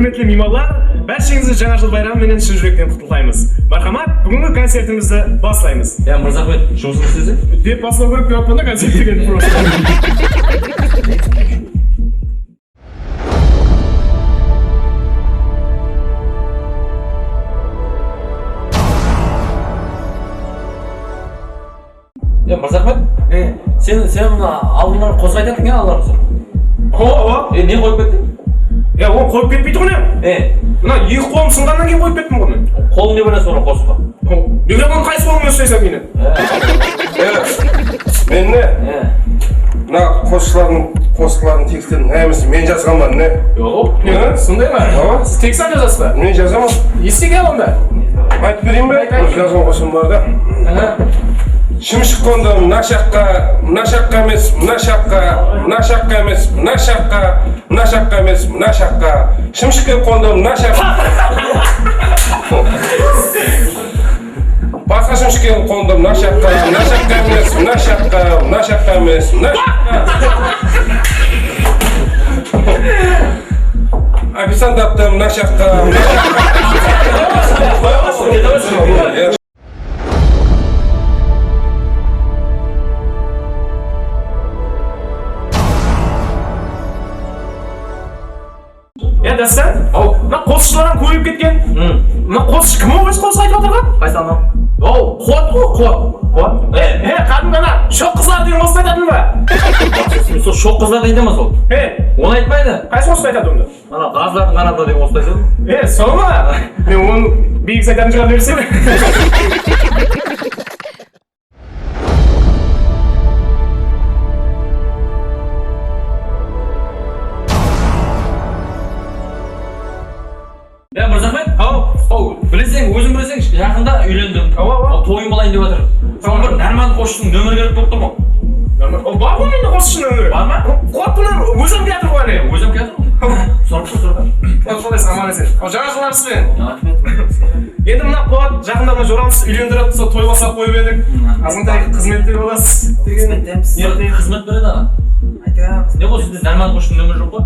Құрметті меймандар, баршаңызды жаңа жыл байрамы менен шын жүректен құттықтаймыз. Мархамат, бүгінгі концертімізді бастаймыз. Иә, Мырзахмет, жұмысыңды істесең. Деп бастау керек деп жатпын да концерт деген просто. Иә, Мырзахмет, сен мына алдыңнан қосық айтатын екен, алла разы. О, о. Е, не қойып кеттің? Е, оны қойып кетпейді ғой не? Е, Мына екі қолым сынғаннан кейін қойып кеттім ғой мен. Қолың не байланысы бар қосыққа? О, неге оны қайсы қолыңмен ұстайсың мені? Мен не? Е, Мына қосшылардың текстерін әмісі мен жазғанмын, не? Жоқ. Не, сондай ма? Ава. Сіз текст жазасыз ба? Мен жазамын. Естеге ал онда. Айтып берейін бе? Айт, айт. Өз жазған қосым бар да. Шымшық қонды мына жаққа, мына жаққа емес, мына жаққа, мына жаққа емес, мына жаққа, мына жаққа емес, мына жаққа. Шымшық келіп қонды мына жаққа. Басқа шымшық келіп қонды мына жаққа, мына жаққа емес, мына жаққа, мына жаққа емес, мына жаққа. Официант тапты мына жаққа, мына жаққа. Е, Дастан, ау, мына қосшылардан көбейіп кеткен. Мына қосшы кім ол, өзі қосық айтып отырған? Қайсы анау? Оу, Қуат қой, Қуат. Қуат? Е, е, кәдімгі ана шоқ қыздар деген қосықты айтатын ба? Сол шоқ қыздар дейді ма сол? Е, Оны айтпайды. Қайсы қосықты айтады онда? Ана ғазылардың қанаты деген қосықты айтады. Е, сол ма? Мен оны бейгіз айтатын шығар деп жүрсем. Иә, Мырзахмет, Ау, ау, білесең, өзің білесең, жақында үйлендім. Ау, ау, ау. Ал тойым болайын деп жатыр. Соған бір Нәрман қосшының нөмірі керек болып тұр ғой. Ол бар ғой менде қосшының нөмірі. Бар ма? Қуат бұны өзім келе жатыр ғой әне. Өзім келе жатыр ғой. Сұрап көр, сұрап көр. Қуат, қалайсың, аман есен? Ал жаңа жылдар сізбен. Рахмет. Енді мына Қуат жақында мына жорамыз үйлендіріп, сол той жасап қойып едік. Азғантай қызметте боласыз деген. Қызметтеміз. Не қызмет береді аға? Айтамыз. Не ғой, сізде Нәрман қосшының нөмірі жоқ па?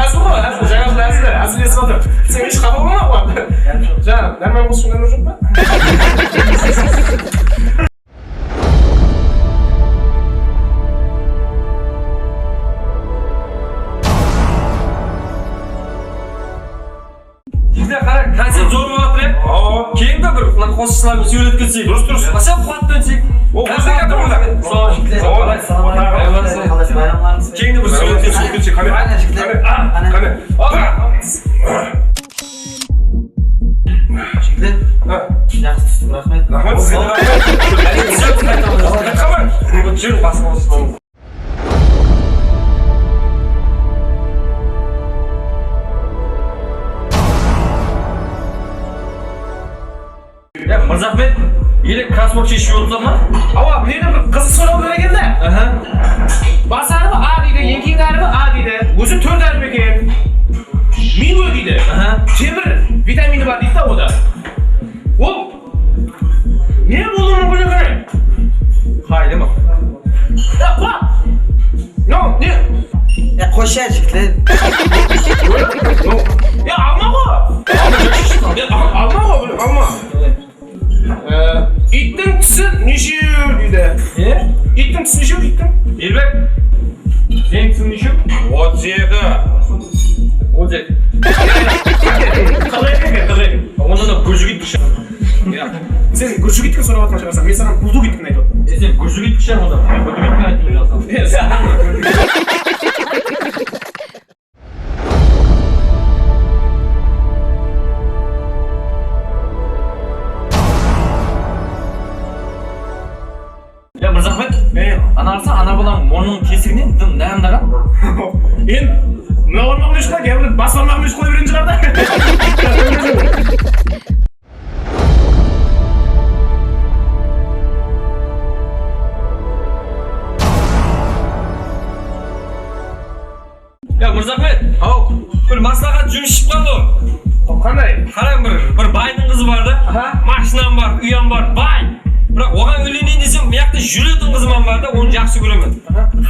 Әзіл ғой, әзіл, жаңа жыл әзілі, әзілдесіп жатыр. Сен еш қапа болма, Қуат. Жаңа Нәрман қосшының нөмірі жоқ па? Жігіттер, қара, концерт зор болып жатыр, иә? Ау. Келің де бір мына қосшылармен суретке түсейік. Дұрыс, дұрыс. Қашан Қуатпен түсейік? О, өзі келе жатыр мында. Сол. Қалайсыз? Қалайсыз? Байрамларыңыз? Келің де бір суретке түсейік. Суретке түсейік, қане. Қане, жігіттер. Қане, Қане. қане. Жігіттер, А, жақсы түстік, рахмет. Рахмет сізге де, рахмет. Қалай? Жүр, басқа қосшыларымыз. Иә, Мырзахмет, еле кроссворд шешіп отырсың ма? Ауа, мына бір қызық сұрау керек екен да. Аха. Бас әріпі А дейді, ең кейінгі әріпі А дейді. Өзі төрт әріп екен. Мио дейді. Аха. Темір витамині бар дейді да ода. Ол не болуы мүмкін екен? Қайда ма? Е, Қуат! Ну, не? Е, қойшы, жігіттер. Ну, е, алма ғой. Е, алма ғой, бұл, алма. Иттің тісі нешеу дейді. Не? Иттің тісі нешеу, иттің? Елбек, сенің тісің нешеу? 32. 32. 42 екен, 42. Онда да гүржігит шығар. Иә. Сен гүржігиттікін сұрап жатқан шығарсың. Мен саған бұлдугиттікін айтып отырмын. Е, сен гүржігит шығар онда. Гүржігиттікін айтып жатсың. Е, сен- Иә, Мырзахмет, Е, ана қарасаң, ана баланың мұрнының тесігінен дым дәмдаған. Енді мына бармағымен шұқылайды, я бір бас бармағымен шұқылай беретін шығар да. Иә, Мырзахмет, ау, бір маслихат жұмыс шығып қалды ғой. Қандай? Қараң, бір байдың қызы бар да. Машинам бар, үйім бар, бай. Бірақ оған үйленейін десем, мына жақта жүретін қызым бар да, оны жақсы көремін.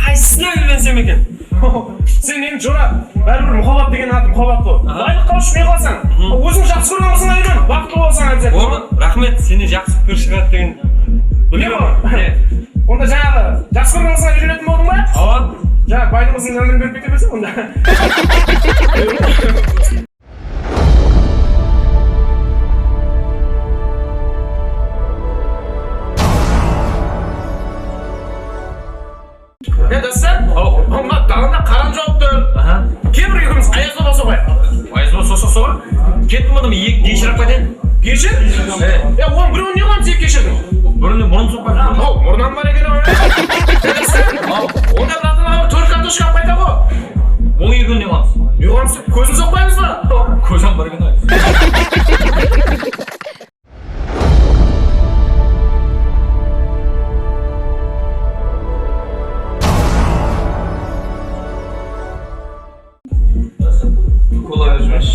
Қайсысына үйленсем екен? Сен енді, жора, бәрібір мұхаббат деген аты мұхаббат қой. Байлыққа ұшып не қыласың? Өзің жақсы көрген қызыңа үйлен, бақытты болсаң обязательно. Оны, рахмет, сенен жақсы пікір шығады деген. Не бұл? Онда жаңағы жақсы көрген қызыңа үйленетін болдың ба? Ауа. Жаңағы байдың қызының жанын беріп кете берсең онда. Е, Дастан, мына далада қаран жауып тұр. Кейбір екеуміз аяз баба соғайық. Аяз баба соқса соға. Кеттім онда, мен екі кешір алып қайтайын. Кешір? Е, оның біреуін не қыламыз, екі кешірдің? Бұрын мұрын соқпай. Ау, мұрнан бар екен ау. Е, Дастан, онда братан аға төрт картошка алып қайта ғой. Оның екеуін не қыламыз? Не қыламыз деп, көзін соқпаймыз ба? Көзім бар екен ау. Кола өзіміз.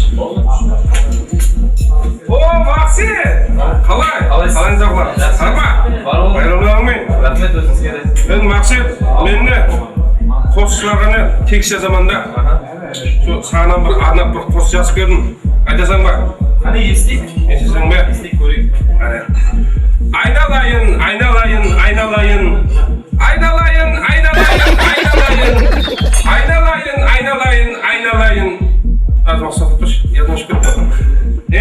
О, Мақсет! Қалай? Қалайсыз? Қалайсыз, ағалар? Сарма? Бар бол. Байрамларыңмен. Рахмет өзіңізге де. Мен Мақсет, мен не? Қосшыларға не? Текше заманда. Сол сағынан бір арнап бір қос жазып бердім. Айтасың ба? Қане, естейік. Естісің бе? Естейік, көрейік. Әне. Айналайын, айналайын, айналайын. Айналайын, айналайын, айналайын. Айналайын, айналайын, айналайын. Аз мақсат тұршы, ядым ұшып кетті. Е,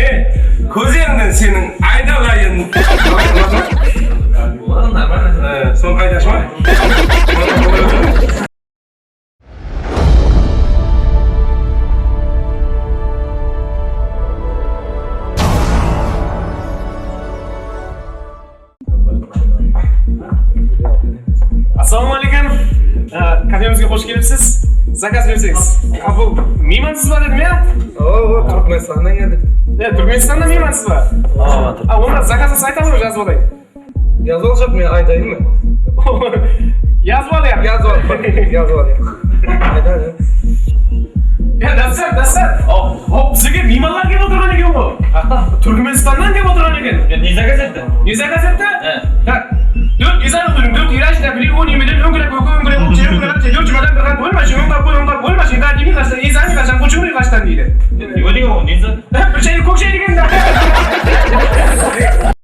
көзіңнен сенің айналайын. Қалай, ұнады ма? Болады, нормально. Э, соны айтасың ба? Ассалаумағалейкум. Кафемізге қош келіпсіз. Заказ берсеңіз. А, бұл меймансыз ба дедім, иә? О, Түркменстаннан келдік. Е, Түркменстаннан меймансыз ба? А, онда заказыңызды айта ғой, жазып алайын. Жазып алшақ, мен айтайын ба? Жазып алайық. Жазып ал, жазып алайық. Айтайын. Е, Дастан, Дастан. О, бізге меймандар келіп отырған екен ғой. Түркменстаннан келіп отырған екен. Е, не заказ етті? Не заказ етті? Э. Так, төрт изар бөлім, төрт ираж да біреу он емеден өңгірек өкі өңгірек өк жер өңгірек төрт жұмадан бір қан бөлмашын өңгап қой өңгап бөлмашын да демей қаштан изани қашан қочымри қаштан дейді. Не деген ол? Не Бір шай көк шай деген да.